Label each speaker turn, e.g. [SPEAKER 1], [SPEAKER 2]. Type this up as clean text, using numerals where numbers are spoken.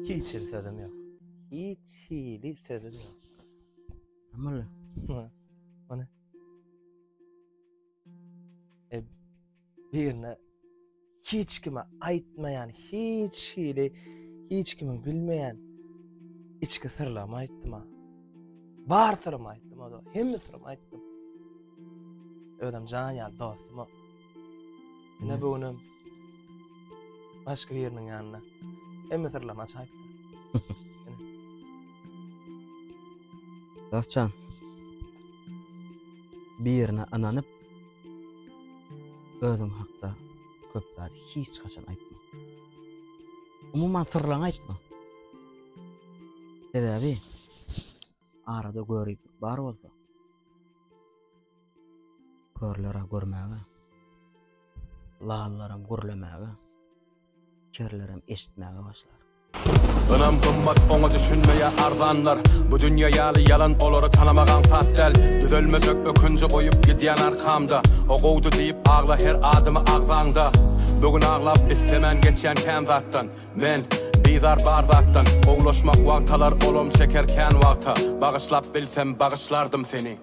[SPEAKER 1] Hiç hili sözüm ýok. Hiç hili sözüm ýok.
[SPEAKER 2] Näme boldy?
[SPEAKER 1] Ony. E, birine hiç kime aýtmaýan, hiç hili hiç kimiň bilmeýän içki syrlarymy aýtdym ha. Bar syrymy aýtdym o. Hemme syrymy aýtdym. Özem jan ýaly dostum o. Ine bu günem başga biriniň ýanynda. Hemme syrlarymy açaýypdyr.
[SPEAKER 2] Dostjan. Birine ynanyp özüň hakda köp zat hiç haçan aýtma. Umuman syrlaňy aýtma. Sebäbi arada göriplik bar bolsa körler-ä görmäge, lallaram gürlemäge, kerlerem eşitmäge başlar.
[SPEAKER 3] Ynam gymmat oňa düşünmeýä arzanlar Bu dünýe ýaly ýalan olary tanamak aňsat däl Düzelmejek ökünji goýup gidýän arkamda O gowdy diýip agla her adymy agzaňda Bu gün aglap islemän geçýän kän zatdan Men bizar bar zatdan Gowulaşmak wagt alar olam çeker kän wagta Bagyşlap bilsem bagyşlardym seni.